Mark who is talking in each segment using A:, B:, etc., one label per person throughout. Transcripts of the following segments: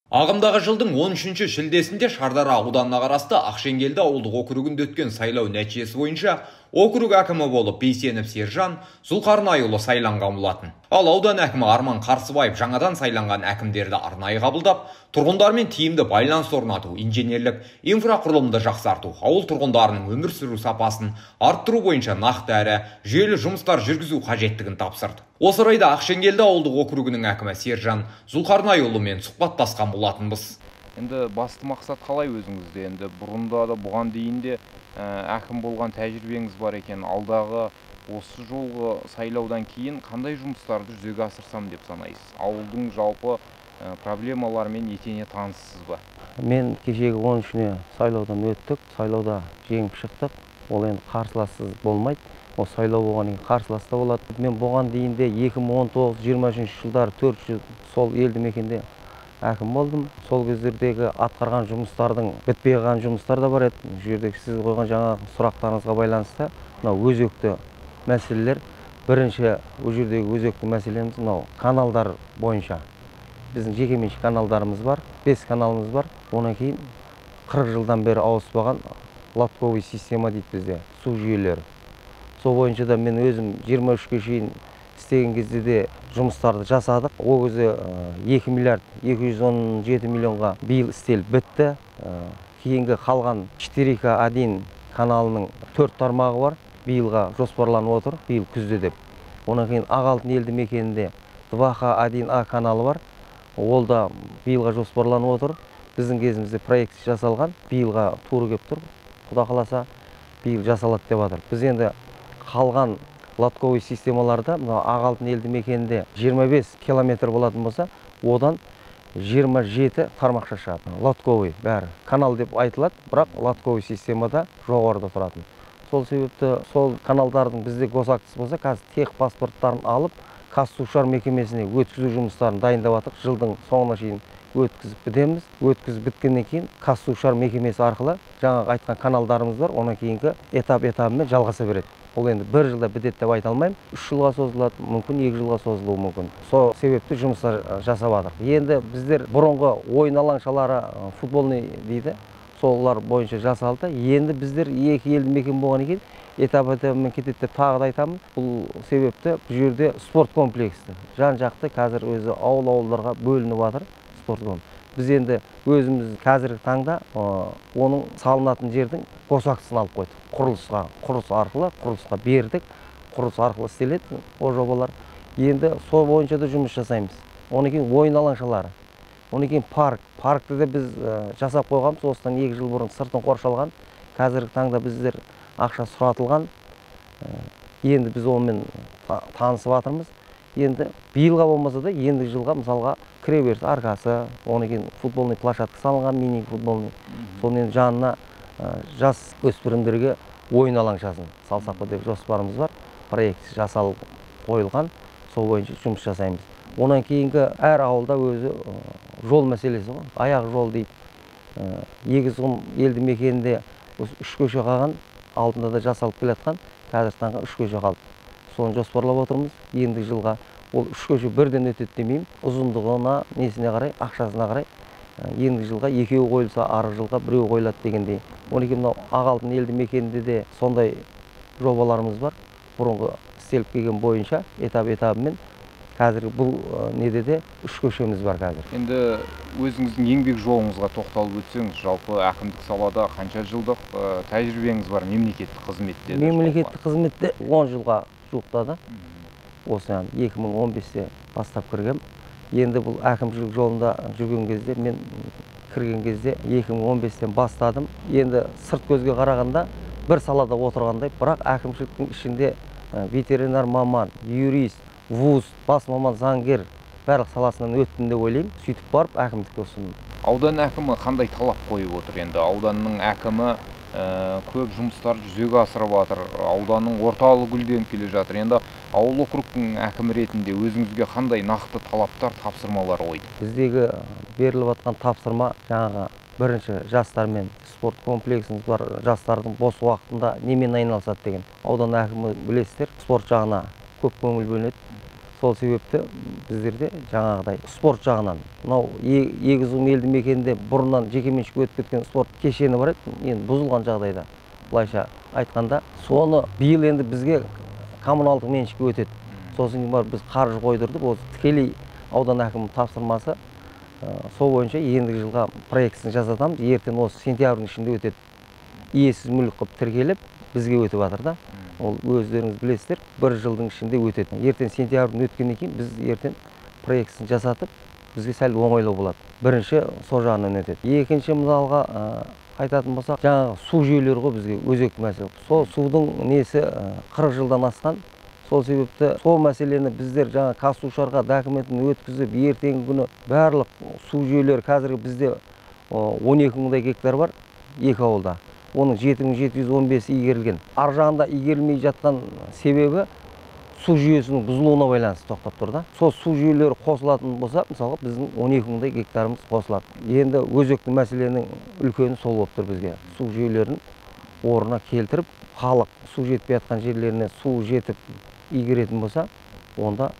A: Ағымдағы жылдың 13 шілдесінде Шардара ауданына қарасты Ақшеңгелді ауылдық округінде өткен сайлау нәтижесі бойынша округ әкімі болып Бейсенов Сержан Зұлқарнайұлы сайланған болатын. Ал аудан әкімі Арман Қарсыбаев жаңадан сайланған әкімдерді арнайы қабылдап, тұрғындармен тиімді байланыс орнату, инженерлік инфрақұрылымды жақсарту, ауыл тұрғындарының өмір сүру сапасын арттыру бойынша нақты әрі жүйелі жұмыстар жүргізу қажеттігін тапсырды. Осы орайда Ақшеңгелді ауылдық округінің әкімі Сержан Зұлқарнайұлымен сұхбаттасқан болатынбыз.
B: Енді басты мақсат қалай өзіңізде? Енді бұрында да, бұған дейін де әкім болған тәжірибеңіз бар екен. Алдағы осы жолғы сайлаудан кейін қандай жұмыстарды жүзеге асырсам деп санайсыз? Ауылдың жалпы проблемаларымен етене таныссыз ба?
C: Мен кешегі 13-не сайлаудан өттік, сайлауда жеңіп шықтық. Ол енді қарсылассыз болмайды. Ол сайлау болғаннан кейін қарсылас та болады. Мен бұған дейін де 2019-23 жылдары 4 жыл сол елді мекенде әкім болдым. Сол кездердегі атқарған жұмыстардың бітпей қалған жұмыстар да бар еді. Бұл жердегі сіз қойған жаңағы сұрақтарыңызға байланысты мынау өзекті мәселелер. Бірінші ол жердегі өзекті мәселеміз мынау каналдар бойынша. Біздің жекеменшік каналдарымыз бар, 5 каналымыз бар. Одан кейін 40 жылдан бері ауыспаған лотковый система дейді бізде, су жүйелері. Сол бойынша да мен өзім 23-ке шейін істеген кезде де жұмыстарды жасадық. Ол кезде 2 миллиард 217 миллионға биыл істеліп бітті. Кейінгі қалған 4К1 каналының 4 тармағы бар. Биылға жоспарланып отыр, биыл күзде деп. Одан кейін Ақ Алтын елді мекенінде 2Х1А каналы бар. Ол да биылға жоспарланып отыр. Біздің кезімізде проект жасалған, биылға тура келіп тұр. Құда қаласа биыл жасалады деп жатыр. Біз енді қалған лотковый системаларда мына Ақ Алтын елді мекенінде 25 километр болатын болса, одан 27 тармақша шығады. Лотковый бәрі канал деп айтылады, бірақ лотковый системада жоғарыда тұратын. Сол себепті сол каналдардың бізде госактісі болса, қазір техпаспорттарын алып, Қазсушар мекемесіне өткізу жұмыстарын дайындап жатырмыз. Жылдың соңына шейін өткізіп бітеміз. Өткізіп біткеннен кейін Қазсушар мекемесі арқылы жаңағы айтқан каналдарымыз бар, одан кейінгі этап-этабымен жалғаса береді. Ол енді бір жылда бітеді деп айта алмаймын. 3 жылға созылады, мүмкін 2 жылға созылуы мүмкін. Сол себепті жұмыстар жасап жатырмыз. Енді біздер бұрынғы ойын алаңшалары, футбольный дейді, солар бойынша жасалды. Енді біздер екі елді мекен болғаннан кейін этап-этабымен кетеді деп тағы да айтамын. Бұл себепті бұл жерде спорт комплексі жан-жақты қазір өзі ауыл-ауылдарға бөлініп жатыр спорт комплекс. Біз енді өзіміз қазіргі таңда оның салынатын жердің госактісін алып қойдық. Құрылысқа, құрылыс арқылы, құрылысқа бердік. Құрылыс арқылы істеледі ол жобалар. Енді сол бойынша да жұмыс жасаймыз. Одан кейін ойын алаңшалары, одан кейін парк. Паркті де біз жасап қойғанбыз. Осыдан 2 жыл бұрын сыртын қоршалған. Қазіргі таңда біздер ақша сұратылған. Енді біз онымен танысып жатырмыз. Енді биылға болмаса да ендігі жылға мысалға кіре беріс аркасы, одан кейін футбольный площадка салынған, мини футбольный. Соның енді жанына жас өспірімдерге ойын алаңшасын салсақ па деп жоспарымыз бар. Проект жасалып қойылған, сол бойынша жұмыс жасаймыз. Одан кейінгі әр ауылда өзі жол мәселесі ғой, аяқ жол дейді. Егізқұм елді мекенінде осы 3 көше қалған, алдында да жасалып келе жатқан, қазіргі таңға 3 көше қалды. Соны жоспарлап отырмыз. Ендігі жылға ол 3 көше бірден өтеді демеймін. Ұзындығына, несіне қарай, ақшасына қарай, ендігі жылға екеуі қойылса, арғы жылға біреуі қойылады дегендей. Одан кейін мынау Ақ Алтын елді мекенінде де сондай жобаларымыз бар. Бұрынғы істеліп келген бойынша этап-этабымен қазір бұл неде де 3 көшеміз бар қазір.
B: Енді өзіңіздің еңбек жолыңызға тоқталып өтсеңіз, жалпы әкімдік салада қанша жылдық тәжірибеңіз бар мемлекеттік қызметте?
C: Мемлекеттік қызметте 10 жылға жуықтады. Осы 2015-те бастап кіргем. Енді бұл әкімшілік жолында жүрген кезде, мен кірген кезде 2015-тен бастадым. Енді сырт көзге қарағанда бір салада отырғандай, бірақ әкімшіліктің ішінде ветеринар маман, юрист, вуз, бас маман, заңгер барлық саласынан өттім деп ойлаймын. Сөйтіп барып әкімдікке ұсындым.
B: Аудан әкімі қандай талап қойып отыр енді? Ауданның әкімі көп жұмыстар жүзеге асырып жатыр, ауданның орталығы гүлденіп келе жатыр. Енді ауыл округтың әкімі ретінде өзіңізге қандай нақты талаптар, тапсырмалар қойды?
C: Біздегі беріліп жатқан тапсырма жаңағы бірінші жастармен спорт комплексіміз бар, жастардың бос уақытында немен айналысады деген. Аудан әкімі білесіздер, спорт жағына көп көңіл бөлінеді. Сол себепті біздерде жаңағыдай спорт жағынан мынау Егізқұм елді мекенінде бұрыннан жекеменшікке өтіп кеткен спорт кешені бар еді, енді бұзылған жағдайда, былайша айтқанда, соны биыл енді бізге коммуналдық меншікке өтеді. Сосын барып біз қаржы қойдырдық, осы тікелей аудан әкімінің тапсырмасы, сол бойынша ендігі жылға проектісін жасатамыз. Ертең осы сентябрьдің ішінде өтеді. Иесіз мүлік қылып тіркеліп бізге өтіп жатыр да. Ол өздеріңіз білесіздер, бір жылдың ішінде өтеді. Ертең сентябрьдің өткеннен кейін біз ертең проектісін жасатып, бізге сәл оңайлау болады. Бірінші сол жағынан өтеді. Екінші мысалға айтатын болсақ, жаңағы су жүйелері ғой бізге өзекті мәселе. Сол судың несі 40 жылдан асқан. Сол себепті сол мәселені біздер жаңа Қазсушарға документін өткізіп, ертеңгі күні барлық су жүйелері қазіргі бізде 12 мыңдай гектар бар екі ауылда. Оның 7715 игерілген. Ар жағында игерілмей жатқан себебі су жүйесінің бұзылуына байланысты тоқтап тұр да. Сол су жүйелері қосылатын болса, мысалға біздің 12 мыңдай гектарымыз қосылады. Енді өзекті мәселенің үлкені сол болып тұр бізге. Су жүйелерін орнына келтіріп, халық су жетпей жатқан жерлеріне су жетіп игеретін болса, онда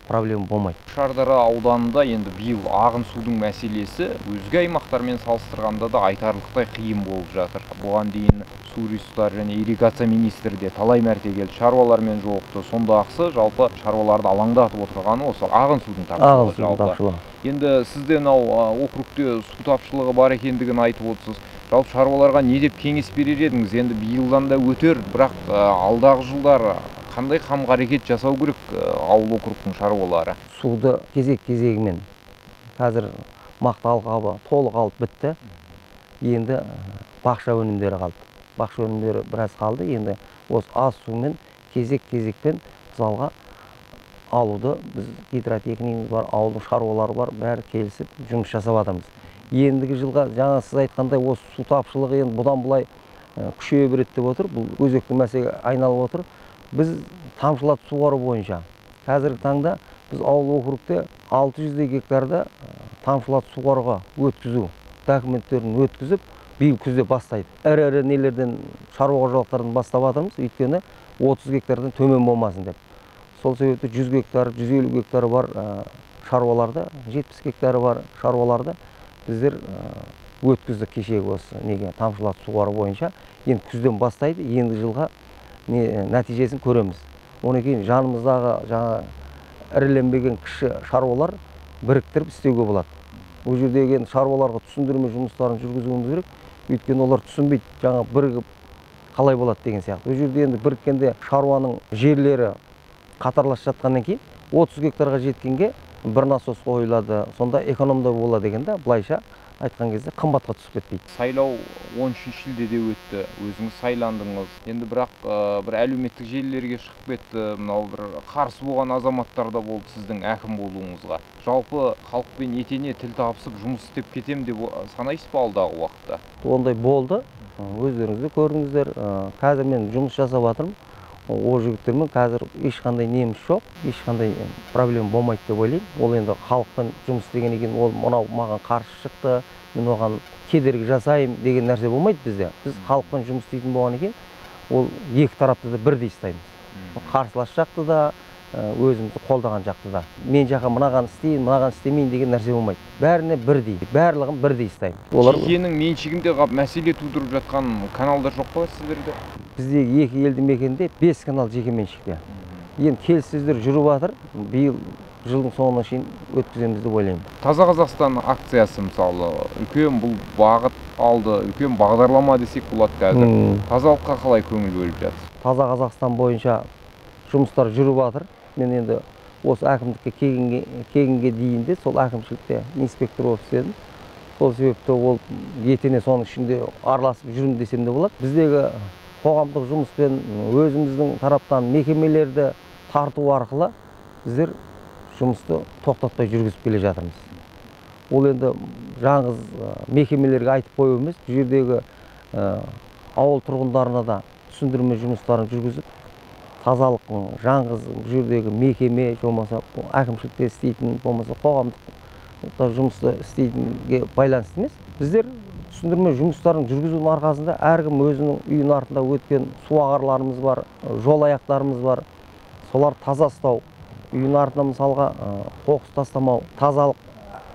C: проблема болмайды.
B: Шардара ауданында енді биыл ағын судың мәселесі өзге аймақтармен салыстырғанда да айтарлықтай қиын болып жатыр. Бұған дейін су ресурстары және ирригация министрі де талай мәрте келді, шаруалармен жолықты. Сондағысы жалпы шаруаларды алаңдатып отырғаны осы ағын судың тапшылығы. Енді сізде мынау округте су тапшылығы бар екендігін айтып отырсыз. Жалпы шаруаларға не деп кеңес берер едіңіз? Енді биылдан да өтер, бірақ алдағы жылдары қандай қам-қарекет жасау керек ауыл округтың шаруалары?
C: Суды кезек-кезегімен қазір мақта алқабы толық алып бітті. Енді бақша өнімдері қалды. Бақша өнімдері біраз қалды. Енді осы аз сумен кезек-кезекпен мысалға алуды біз гидротехникамыз бар, ауылдың шаруалары бар, бәрі келісіп жұмыс жасап жатырмыз. Ендігі жылға жаңа сіз айтқандай осы су тапшылығы енді бұдан былай күшейе береді деп отыр. Бұл өзекті мәселеге айналып отыр. Біз тамшылатып суару бойынша қазіргі таңда біз ауыл округте 600 гектарды тамшылатып суаруға өткізу документтерін өткізіп, биыл күзде бастайды. Ірі-ірі нелерден, шаруа қожалықтардан бастап жатырмыз, өйткені 30 гектардан төмен болмасын деп. Сол себепті 100 гектар, 150 гектары бар шаруаларды, 70 гектары бар шаруаларды біздер өткіздік кешегі осы неге тамшылатып суару бойынша. Енді күзден бастайды, енді жылға нәтижесін көреміз. Одан кейін жанымыздағы жаңа іріленбеген кіші шаруалар біріктіріп істеуге болады. Ол жердегі енді шаруаларға түсіндірме жұмыстарын жүргізуіміз керек. Өйткені олар түсінбейді, жаңа бірігіп қалай болады деген сияқты. Ол жерде енді біріккенде шаруаның жерлері қатарласып жатқаннан кейін 30 гектарға жеткенге бір насос қойылады, сонда экономда болады деген да, былайша айтқан кезде қымбатқа түсіп кетпейді.
B: Сайлау 13 шілдеде өтті, өзіңіз сайландыңыз. Енді бірақ бір әлеуметтік желілерге шығып кетті, мынау бір қарсы болған азаматтар да болды сіздің әкім болуыңызға. Жалпы халықпен етене тіл табысып жұмыс істеп кетем деп санайсыз ба алдағы уақытта?
C: Ондай болды, өздеріңіз де көрдіңіздер. Қазір мен жұмыс жасап жатырмын. Ол жігіттермен қазір ешқандай неміз жоқ, ешқандай проблема болмайды деп ойлаймын. Ол енді халықпен жұмыс істеген екен, ол мынау маған қарсы шықты, мен оған кедергі жасаймын деген нәрсе болмайды бізде. Біз халықпен жұмыс істейтін болған екен, ол екі тарапты да бірдей ұстаймыз. Қарсылас жақты да, өзімізді қолдаған жақты да. Мен жаққа мынаған істейін, мынаған істемейін деген нәрсе болмайды. Бәріне бірдей, барлығын бірдей ұстаймын. Олар
B: жекенің меншігінде қалып мәселе тудырып жатқан каналдар жоқ па сіздерде?
C: Біздегі екі елді мекенде 5 канал жеке меншікте. Енді келіссөздер жүріп жатыр. Биыл жылдың соңына шейін өткіземіз деп ойлаймын.
B: Таза Қазақстан акциясы мысалы үлкен бұл бағыт алды, үлкен бағдарлама десек болады қазір. Тазалыққа қалай көңіл бөліп жатсыз?
C: Таза Қазақстан бойынша жұмыстар жүріп жатыр. Мен енді осы әкімдікке келгенге дейін де сол әкімшілікте инспектор болып істедім. Сол себепті ол етене соның ішінде араласып жүрмін десем де болады. Біздегі қоғамдық жұмыспен өзіміздің тараптан мекемелерді тарту арқылы біздер жұмысты тоқтатпай жүргізіп келе жатырмыз. Ол енді жалғыз мекемелерге айтып қою емес, бұл жердегі ауыл тұрғындарына да түсіндірме жұмыстарын жүргізіп, тазалық жалғыз бұл жердегі мекеме, болмаса әкімшілікте істейтін, болмаса қоғамдық жұмысты істейтінге байланысты емес. Біздер түсіндірме жұмыстарын жүргізудің арқасында әркім өзінің үйінің артында өткен су ағарларымыз бар, жол аяқтарымыз бар, солар таза ұстау. Үйдің артына мысалға қоқыс тастамау, тазалық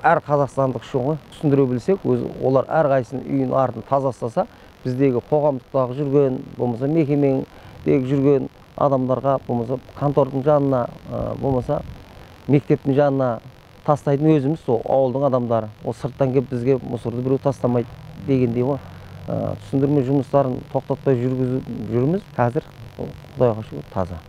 C: әр қазақстандық үшін ғой. Түсіндіре білсек, өзі олар әрқайсысының үйінің артын таза ұстаса, біздегі қоғамдықтағы жүрген, болмаса мекемедегі жүрген адамдарға, болмаса контордың жанына, болмаса мектептің жанына тастайтын өзіміз сол ауылдың адамдары. Ол сырттан келіп бізге мусорды біреу тастамайды дегендей ғой. Түсіндірме жұмыстарын тоқтатпай жүргізіп жүрміз. Қазір Құдайға шүкір таза.